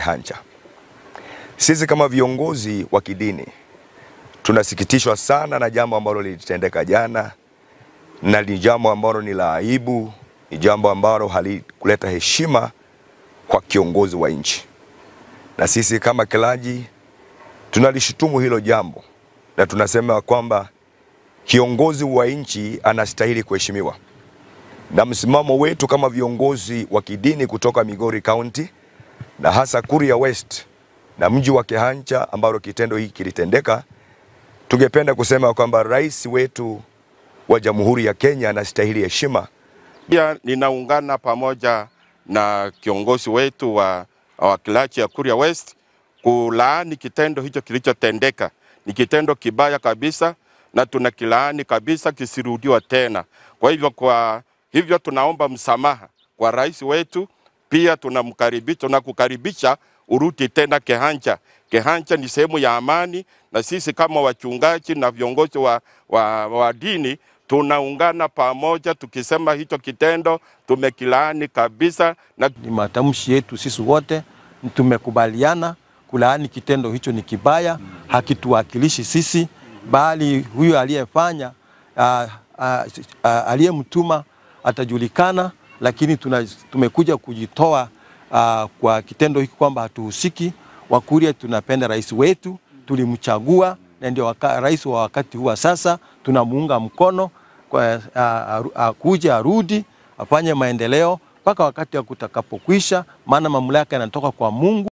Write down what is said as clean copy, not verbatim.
Kehancha. Sisi kama viongozi wa kidini tunasikitishwa sana na jambo ambalo lilitendeka jana, na ni jambo ambalo ni la aibu, ni jambo ambalo halikuleta heshima kwa kiongozi wa nchi. Na sisi kama clergy tunalishutumu hilo jambo, na tunasema kwamba kiongozi wa nchi anastahili kuheshimiwa. Na msimamo wetu kama viongozi wa kidini kutoka Migori County na hasa Kuria West na mji wa Kehancha ambalo kitendo hiki kilitendeka, tungependa kusema kwamba rais wetu wa Jamhuri ya Kenya anastahili heshima. Pia ninaungana pamoja na kiongozi wetu wa clergy ya Kuria West kulaani kitendo hicho kilichotendeka. Ni kitendo kibaya kabisa na tunakilaani kabisa, kisirudiwa tena. Kwa hivyo tunaomba msamaha kwa rais wetu, pia tunamkaribisha, tunakukaribisha urudi tena Kehancha. Kehancha ni sehemu ya amani, na sisi kama wachungaji na viongozi wa dini tunaungana pamoja tukisema hicho kitendo tumekilaani kabisa. Na ni matamshi yetu sisi wote tumekubaliana kulaani kitendo hicho, ni kibaya, hakituwakilishi sisi, bali huyu aliyefanya aliyemtuma atajulikana, lakini tumekuja kujitoa kwa kitendo hiki kwamba hatuhusiki. Wakuria tunapenda rais wetu, tulimchagua na ndio rais wa wakati huu sasa, tunamuunga mkono kwa kuja arudi afanye maendeleo mpaka wakati kutakapokwisha, maana mamlaka yanatoka kwa Mungu.